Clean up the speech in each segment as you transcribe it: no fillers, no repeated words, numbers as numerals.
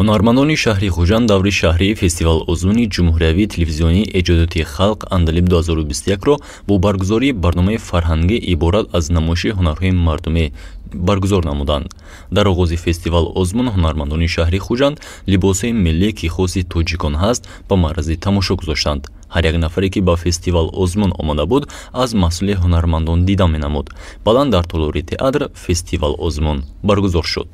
Ҳунармандони шаҳри Хуҷанд даври шаҳрии фестивал-озмуни ҷумҳуриявии телевизионии эҷодиёти халқ Андалиб 2021-ро бо баргузории барномаи фарҳангӣ иборат аз намоиши ҳунарҳои мардумӣ баргузор намуданд. Дар оғози фестивал-озмун ҳунармандони шаҳри Хуҷанд либосҳои миллӣ, ки хоси тоҷикон ҳаст, ба маърази тамошо гузоштанд. Ҳар як нафаре, ки ба фестивал-озмун омада буд, аз маҳсули ҳунармандон дида менамуд. Баъдан дар толори театр фестивал-озмун баргузор шуд.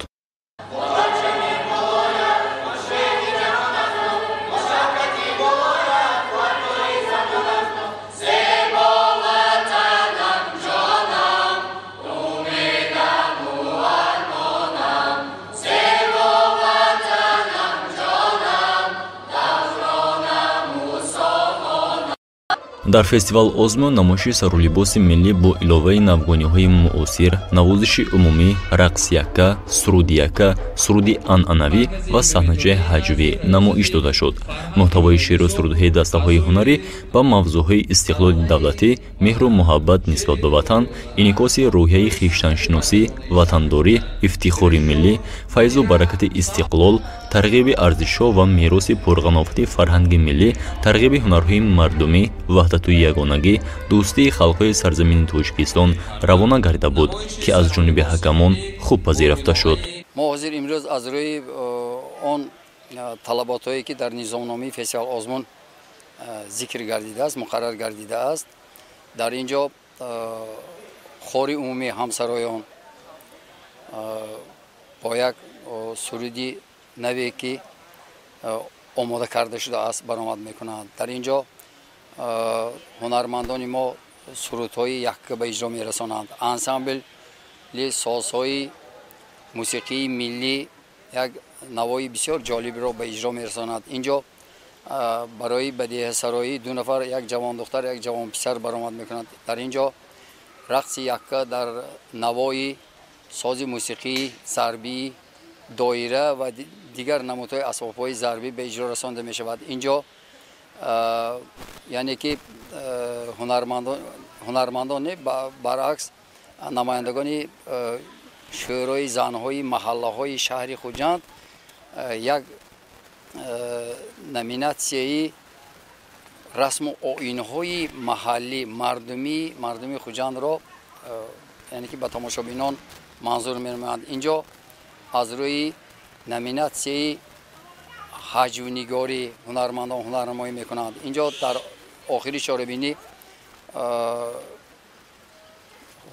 Дар фестивал-озмун намоиши сарулибоси миллӣ бо иловаи навгониҳои муосир, навозиши умумӣ, рақси якка, суруди якка, суруди анъанавӣ ва саҳначаи ҳаҷвӣ намоиш дода шуд. Муҳтавои шеъру сурудҳои дастаҳои ҳунарӣ ба мавзӯъҳои истиқлоли давлатӣ, меҳру муҳаббат нисбат ба ватан, инъикоси рӯҳияи хештаншиносӣ, ватандорӣ, ифтихори миллӣ, файзу баракати истиқлол, тарғиби арзишҳо ва мероси пурғанофати фарҳанги миллӣ, тарғиби ҳунарҳои мардумӣ, ваҳдату ягонагӣ, дӯстии халқҳои сарзамини Тоҷикистон равона гардида буд, ки аз ҷониби ҳакамон хуб пазирафта шуд. Мо ҳозир имрӯз аз рӯи он талаботҳое, ки дар низомномаи фестивал-озмун зикр гардидааст, муқаррар гардидааст, дар ин ҷо хори умумии ҳамсароён бо як суруди наве, ки омода карда шудааст, баромад мекунанд. Дар ин ҷо ҳунармандони мо сурудҳои якка ба иҷро мерасонанд. Ансамбли созҳои мусиқии миллӣ як навои бисёр ҷолибро ба иҷро мерасонад. Ин ҷо барои бадеҳасароӣ ду нафар, як ҷавондухтар, як ҷавонписар баромад мекунанд. Дар ин ҷо рақси якка дар навои сози мусиқии зарбии доира ва дигар намудҳои асбобҳои зарбӣ ба иҷро расонда мешавад. Ин ҷо яъне ки ҳунармандон не, баръакс намояндагони шӯрои занҳои маҳаллаҳои шаҳри Хуҷанд як номинатсияи расму оинҳои маҳаллӣ мардуми Хуҷандро яъне ки ба тамошобинон манзур менамоянд. Ин ҷо аз рӯи номинатсияи ҳаҷвнигорӣ ҳунармандон ҳунарнамоӣ мекунанд. Ин ҷо дар охири чорабинӣ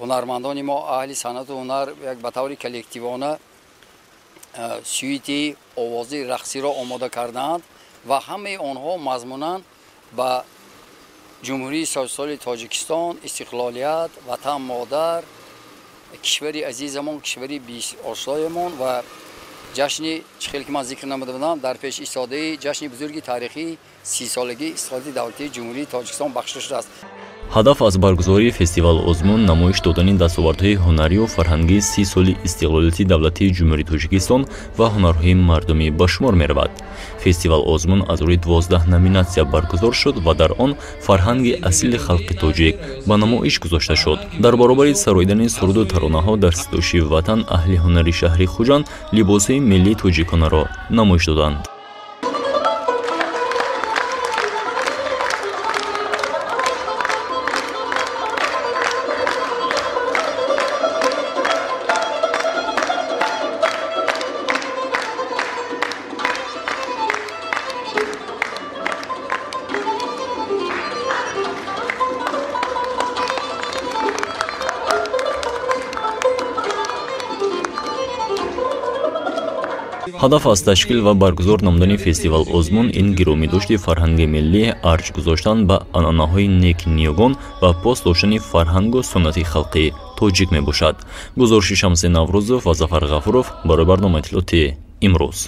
ҳунармандони мо, аҳли санъату ҳунар, як ба таври коллективона сюити овози рақсиро омода кардаанд ва ҳамаи онҳо мазмунан ба Ҷумҳурии Социалистии Тоҷикистон, истиқлолият, ватан модар, кишвари азизамон, кишвари бисошлоямон ва ҷашни, чӣ хеле ки ман зикр намуда будам, дар пеш истодаи ҷашни бузурги таърихии 30-солагии истиқлолияти давлатии Ҷумҳурии Тоҷикистон бахшида шудааст. Ҳадаф аз баргузории фестивал-озмун намоиш додани дастовардҳои ҳунарию фарҳангии 30 соли истиқлолияти давлатии Ҷумҳурии Тоҷикистон ва ҳунарҳои мардумӣ ба шумор меравад. Фестивал-озмун аз рӯи 12 номинатсия баргузор шуд ва дар он фарҳанги асили халқи тоҷик ба намоиш гузошта шуд. Дар баробари сароидани суруду таронаҳо дар ситоиши ватан, аҳли ҳунари шаҳри Хуҷанд либосҳои миллии тоҷиконаро намоиш доданд. Ҳадаф аз ташкил ва баргузор намудани фестивал-озмун ин гиромидошти фарҳанги миллӣ, арҷ гузоштан ба анъанаҳои неки ниёгон ва пос доштани фарҳангу суннати халқи тоҷик мебошад. Гузориши Шамси Наврӯзов ва Зафар Ғафуров барои барномаи иттилоотии имрӯз.